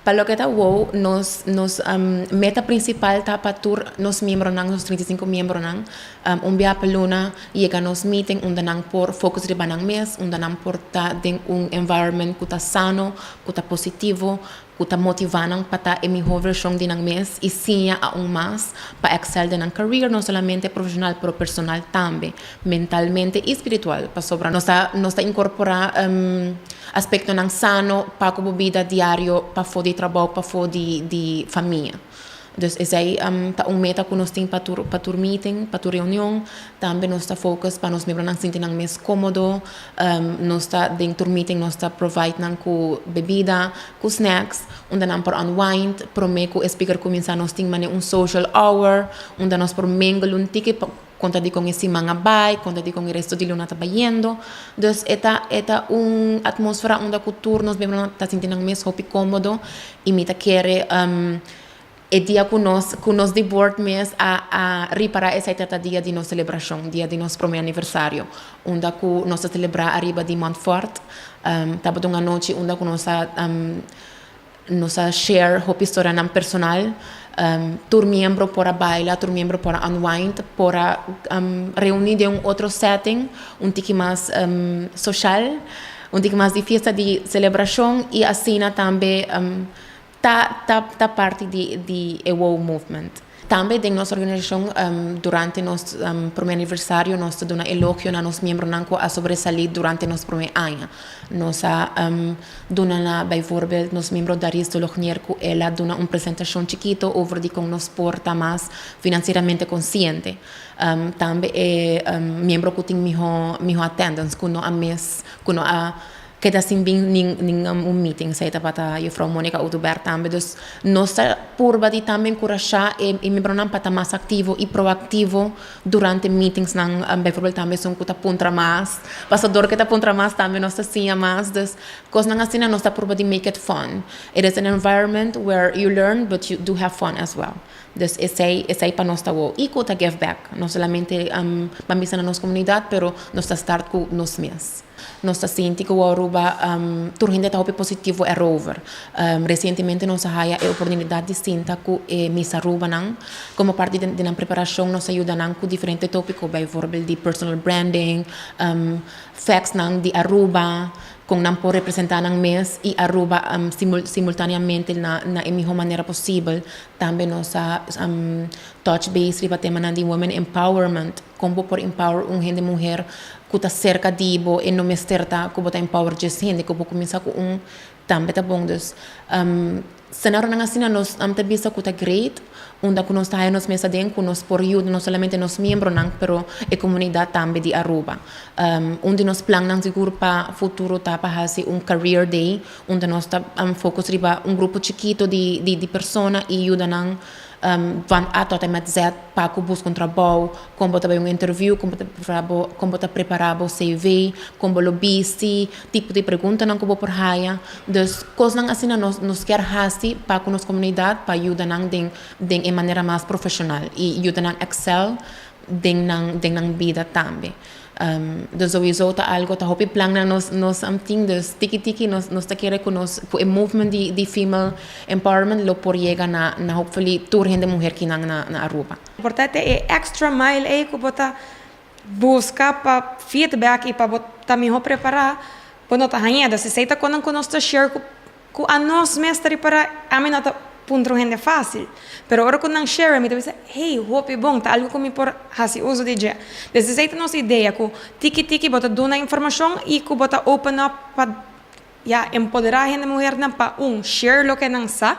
Pa loke ta WOW, nos meta principal ta pa tur nos miembronan, nos 35 miembronan, un bia pa luna yega nos meeting unda nan por focus riba nan mes, unda nan por ta den un environment cu ta sano, cu ta positivo, cu ta motiva nan pa ta e miho version di nan mes y siña aun mas pa excel den nan career, no solamente profesional, pero personal tambe, mentalmente y spiritual. Pasobra nos ta incorpora aspectonan sano pa cu bida diario, pafo di trabou, pafo di famia. Dus esey ta un meta cu nos tin pa tur meeting, pa tur reunion. Tambe nos ta focus pa nos miembronan sinti nan mes comodo. Nos ta den tur meeting nos ta provide nan cu bebida, cu snacks, unda nan por unwind, prome cu speaker cuminsa nos tin mane un social hour, unda nos por mingle un tiki, conta di con e siman a bay, conta di con e resto di luna ta bayendo. Dus e ta un atmosfera unda cu tur nos miembronan ta sinti nan mes hopi comodo y mi ta kere e dia cu nos di board mes a ripara, esey ta dia di nos celebracion, dia di nos prome aniversario, unda cu nos a celebra ariba di Montfort. Tabata un anochi unda cu nos a share hopi historianan personal. Tur miembro por a baila, tur miembro por a unwind, por a reuni den un otro setting, un tiki mas social, un tiki mas di fiesta, di celebracion y asina tambe ta parti di e WOW movement. Tambe den nos organisacion, durante nos prome aniversario, nos ta duna elogio na nos miembronan cu a sobresali durante nos prome aña. Nos a duna na, bijvoorbeeld, nos miembro Darius Dolognier, cu el a duna un presentacion chikito over di con nos por ta mas financieramente consciente. Tambe e miembro cu tin miho attendance, cu no a miss, cu no a keda sin bin nin un meeting, esey tabata juffrouw Monica Oduber tambe. Dus nos ta purba di tambe encurasha e miembronan pa ta mas activo y proactivo durante meetings nan, bijvoorbeeld tambe esun cu ta puntra mas. Pasobra cu ta puntra mas tambe nos ta siña mas. Dus cosnan asina nos ta purba di make it fun. It is an environment where you learn, but you do have fun as well. Dus esey pa nos ta WOW. Y cu ta give back. No solamente pa bisa na nos comunidad, pero nos ta start cu nos mes. Nos ta sinti cu Aruba tur hende ta hopi positivo erover. Recientemente nos a haya e oportunidad di sinta cu e Miss Aruba nan. Como parti di nan preparacion nos a yuda nan cu diferente topico, bijvoorbeeld di personal branding, facts nan di Aruba, con nan por representa nan mes y Aruba simultaneamente na e miho manera posibel. Tambe nos a touch base riba tema nan di women empowerment, con por empower un hende muher cu ta cerca di bo y no mester ta cu bo ta empower just hende, cu bo cuminsa cu un tambe ta bon. Dus scenario nan asina nos ta bisa cu ta great, unda cu nos ta nos mes aden cu nos por yuda no solamente nos miembronan, pero e comunidad tambe di Aruba. Un di nos plannan sigur pa futuro ta pa haci un career day, unda nos ta focus riba un grupo chikito di persona y yuda nan van A tot en met Z pa cu busca un trabou, con bo ta bay un interview, con bo ta prepara bo CV, con bo lo bisti, tipo di preguntanan cu bo por haya. Dus cosnan asina nos kier haci pa cu nos comunidad, pa yuda nan den e manera mas profesional y yuda nan excel den nan bida tambe. Dus sowieso ta algo ta hopi plan na nos tin. Dus tiki tiki nos ta kere cu nos cu e movement di female empowerment lo por yega na hopefully tur hende muher aki na Aruba. Importante e extra mile ey cu bo ta busca pa feedback y pa bo ta miho prepara, bo no ta hañando. Si esey ta cu nos ta share cu anos mes ta ripara, ami no ta puntra hende facil. Pero ora cu nan share, mi ta bisa: "Hey, hopi bon, ta algo cu mi por haci uso di dje." Dus esey ta nos idea, cu tiki tiki bo ta duna informacion y cu bo ta open up pa, ja, empodera hende muhernan pa un, share loke nan sa,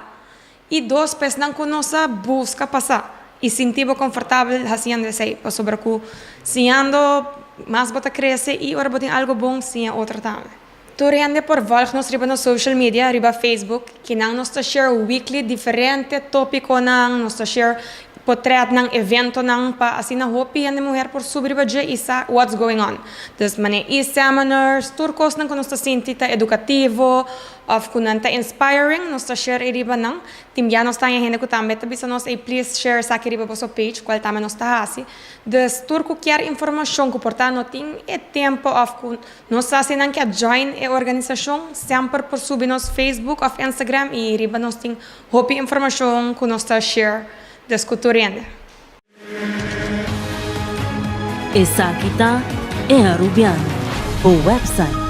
y dos, pa nan cu no sa, busca pa sa y sinti bo confortabel haciendo esey, pasobra cu siñando mas bo ta crece y ora bo tin algo bon, siña otro tambe. Tur hende por volg nos riba nos social media, riba Facebook, cu nan nos ta share weekly diferente topiconan, nos ta share Potretnan, eventonan pa asina hopi hende muher por subi riba dje y sa what's going on. Dus mane e-seminars, tur cosnan cu nos ta sinti ta educativo of cu nan ta inspiring, nos ta share riba nan. Tin bia nos ta haña hende cu tambe ta bisa nos, "Ey, please share esaki riba boso page", cual tambe nos ta haci. Dus tur cu kier informacion cu por ta no tin e tempo of cu no sa si nan kier join e organisacion, semper por subi nos Facebook of Instagram y riba nos tin hopi informacion cu nos ta share dus cu tur hende. Esaki ta E Arubiano, bo website.